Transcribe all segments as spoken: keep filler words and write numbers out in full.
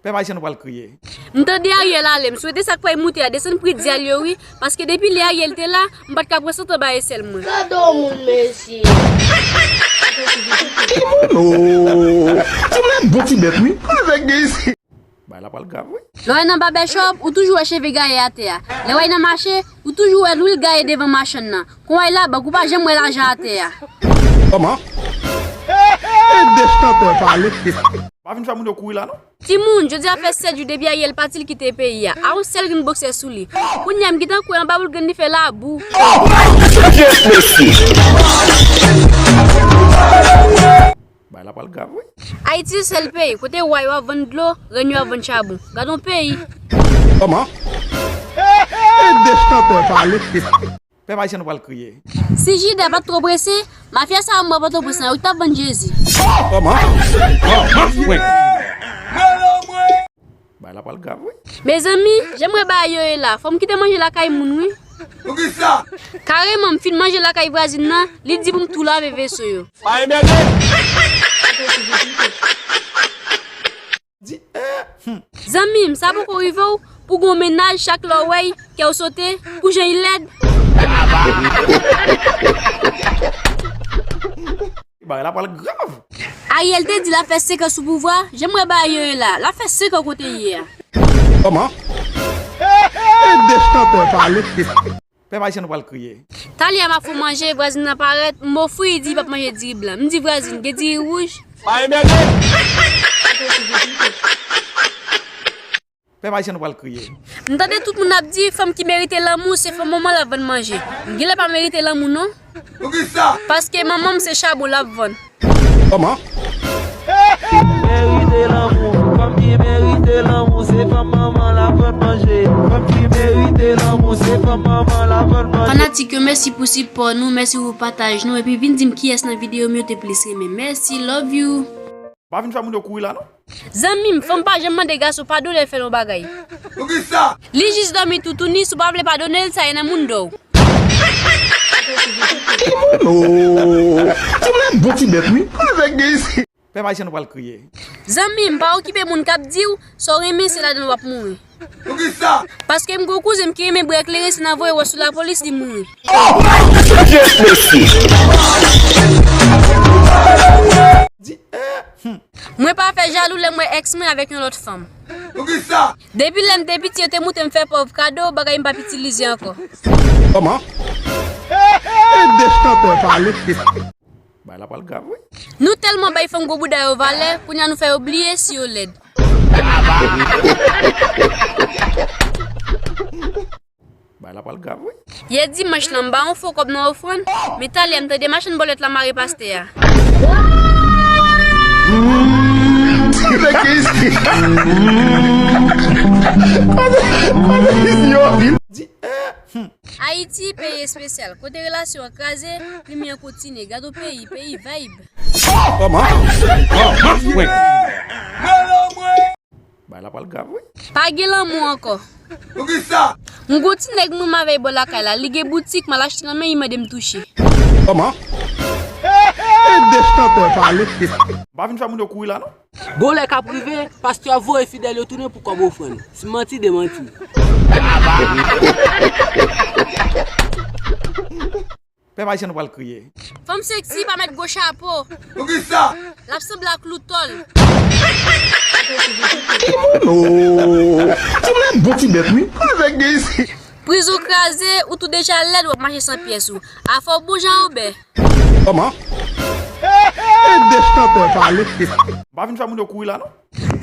Pèp ayisyen nou pral kriye. M tande Ariel ale, m swete sa k pral moute a desann pri dyal yo wi, paske depi lè Ariel te la, m pa t ka pran sant anba esèl mwen. Gade yon moun mesye. Ki moun o? Ti moun bon ti bèt wi. Kote nèg gen isi? Bagay la pral grav wi. Lè w al nan babèchòp, ou toujou wè cheve gaye atè a. Lè w al nan mache, ou toujou wè lwil gaye devan machann nan. Kon w al la bank, ou pa janm wè lajan atè a. Kòman? E de chantè pale. Pa vin fè moun yo kouri la non. Timoun, jodi a fè sèt jou depi Ariel pati, l kite peyi a. A yon sèl grenn boksè sou li. Kounye a m gentan kwè anba boul grenn li fè labou. Bagay la pral grav wi. Ayiti se sèl peyi kote wa yo ap vann dlo, rèn yo ap vann chabon. Gad yon peyi. Kòman? E de chantè pale. Pèp ayisyen nou pral kriye. Si Jida pa t twò prese, mafya sa yo m wè Pòtoprens lan yo t ap vann Jezi. Kòman? Kòman? Bagay la pral grav wi. Mezanmi, jan m wè bagay yo ye la, fò m kite manje lakay moun wi. Poukisa? Kareman, m fin manje lakay vwazin nan, li di pou m tou lave veso yo. Pa enmède. Di, eh, hmm. Zanmi m, sa poko rive w pou gon mennaj chak lè w wè y, kè w sote, pou jan y lèd. Bagay la pral grav. Ariel te di l ap fè senk an sou pouvwa, jan m wè bagay yo ye la, l ap fè senk an kote l ye a. Kòman? E de chantè pale. Pèp ayisyen nou pral kriye. Talè a m ap fè w manje, vwazin nan parèt, m ofri, li di li p ap manje diri blan. M di vwazin, gen diri wouj? Pa enmède. Pèp ayisyen nou pral kriye. M tande tout moun ap di fanm ki merite lanmou se fanm manman l ap vann manje. M genlè pa merite lanmou non. Poukisa? Paske manman m se chabon l ap vann. Kòman? Merite lanmou, fanm ki merite lanmou se fanm manman l ap vann manje. Fanm ki merite lanmou se fanm manman l ap vann manje. Fanatik yo, mèsi pou sipò nou, mèsi pou pataj nou, epi vin di m kiyès nan videyo m yo te plis renmen. Mèsi, love you. Pa vin fè moun yo kouri la non. Zanmi m, fanm pa janm mande gason padon lè l fè l yon bagay. Poukisa? Li jis dòmi toutouni, si w pa vle padone l, sa ye nan moun dò w. Ki moun o? Ti moun bon ti bèt wi. Kote nèg gen isi? Pèp ayisyen nou pral kriye. Zanmi m, pa okipe moun k ap di w sa w renmen, se ladan l w ap mouri. Poukisa? Paske m gon kouzen m ki renmen bwè eklere, se nan voye wòch sou lapolis li mouri. Di, eh, hmm. Mwen pa fè jalou lè m wè èks mwen avèk yon lòt fanm. Poukisa? Depi lè m te piti, yo te montre m fè pòv kado, bagay m p ap itilize ankò. Kòman? E de chantè pale. Bagay la pral grav wi. Nou tèlman bay fanm gwo bouda yo valè, kounye a nou fè yo bliye si yo lèd. Bagay la pral grav wi. Yè dimanch lan, m ba yon fo kòb nan ofrann, men talè a m tande machann bòlèt la mare pastè a. Di, eh, hmm. Ayiti, peyi espesyal, kote relasyon an kraze, limyè an kontinye. Gad yon peyi, peyi vibe. Kòman? Kòman? Bagay la pral grav wi. Pa gen lanmou ankò. Poukisa? M gon ti nèg m renmen avè l bò lakay la, li gen boutik, m al achte nan men li, mande m touche. Kòman? E de chantè pale. Pa vin fè moun yo kouri la non. Bon lè k ap rive, pastè a voye fidèl yo tounen pou kòb ofrann. Si manti, demanti. Pèp ayisyen nou pral kriye. Fanm seksi pa mèt gwo chapo. Poukisa? L ap sanble ak loutòl. Ki moun o? Ti moun bon ti bèt wi. Kote nèg gen isi? Prizon kraze, ou tou deja lèd, w ap mache san pyès ou. Afè w bon jan Obè. Kòman? E de chantè pale. Pa vin fè moun yo kouri la non.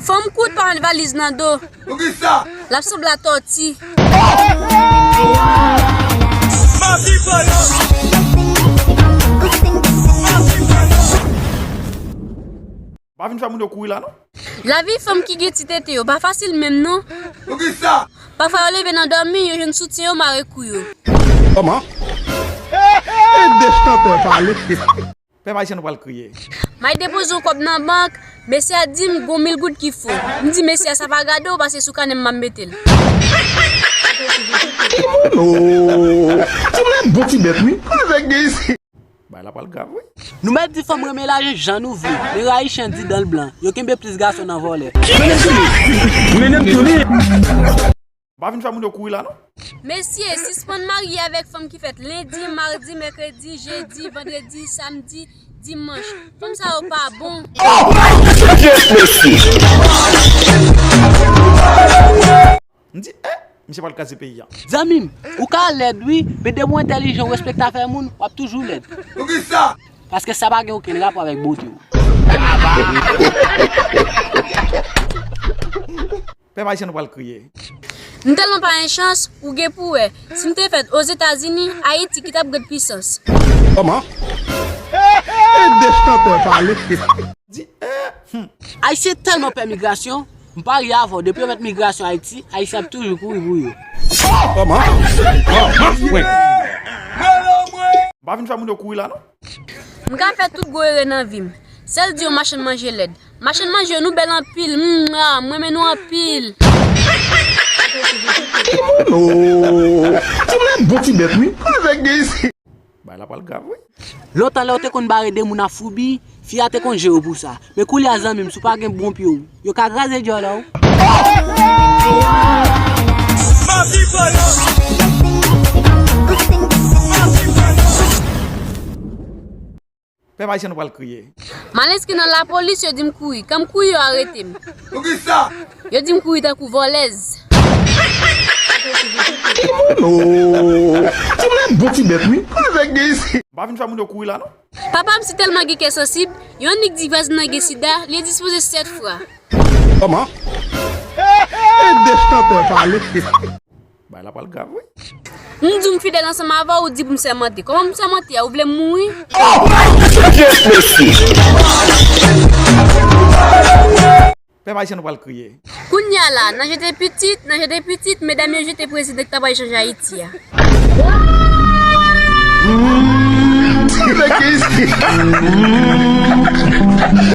Fanm kout pa mèt valiz nan do. Poukisa? L ap sanble a tòti. Pa vin fè moun yo kouri la non. Lavi fanm ki gen ti tete yo pa fasil menm non. Poukisa? Pafwa yo leve nan dòmi, yo jwenn soutyen, yo mare kou yo. Kòman? E de chantè pale. Pèp ayisyen nou pral kriye. M al depoze yon kòb nan bank, mesye a di m gon mil goud ki fo. M di mesye a sa pa gade w, pase sou kanè m m ap mete l. Ki moun o? Ti moun bon ti bèt wi. Kote nèg gen isi? Bagay la pral grav, wi. Nou mèt di fanm renmen lajan jan nou vle. Men Ayisyen di dan l blan. Yo kenbe plis gason nan vòlè. Mennen m tounen. Pa vin fè moun yo kouri la, non. Mesye, sispann marye avèk fanm ki fèt lendi, madi, mèkredi, jedi, vandredi, samdi, dimanch. Fanm sa yo pa bon. M di, eh, misye pral kraze peyi a. Zanmi m, ou ka lèd wi, men depi w entèlijan, w respekte afè moun, w ap toujou lèd. Poukisa? Paske sa pa gen okenn rapò avèk bote w. Pèp ayisyen nou pral kriye. M tèlman pa gen chans, ou gen pou wè. Si m te fèt Ozetazini, Ayiti ki t ap grann pisans. Kòman? E de chantè pale. Di, eh, hmm. Ayisyen tèlman pè migrasyon, m parye avè w, depi yo mèt migrasyon Ayiti, Ayisyen ap toujou kouri pou yo. Kòman? Pa vin fè moun yo kouri la, non. M ka fè tout gwo erè nan vi m. Sèl di yon machann manje lèd. Machann manje yo, nou bèl anpil. Mwa, m renmen nou anpil. Ti moun bon ti bèt wi. Avèk gen isi. Bagay la pral grav, wi. Lontan lè w te konn bare de moun ap foubi, fi a te konn jere w pou sa. Men koulye a zanmi m, si w pa gen bon pye w, yo ka kraze djòlè w. Pèp ayisyen nou pral kriye. M al enskri nan lapolis, yo di m kouri. Kan m kouri, yo arete m. Poukisa? Yo di m kouri tankou vòlèz. Ti moun bon ti bèt wi. Avèk gen isi. Pa vin fè moun yo kouri la, non. Papa m si tèlman gen kè sansib, yon nèg di vwazin nan gen sida, li endispoze sèt fwa. Kòman? E de chantè pale. Bagay la pral grav, wi. M di w m fidèl ansanm avè w, ou di pou m sèmante. Kòman pou m sèmante a? Ou vle m mouri? Pèp ayisyen nou pral kriye. Kounye a la, nan jete pitit, nan jete pitit, medam yo jete prezidan ki ta pral chanje Ayiti a. Avèk gen isi.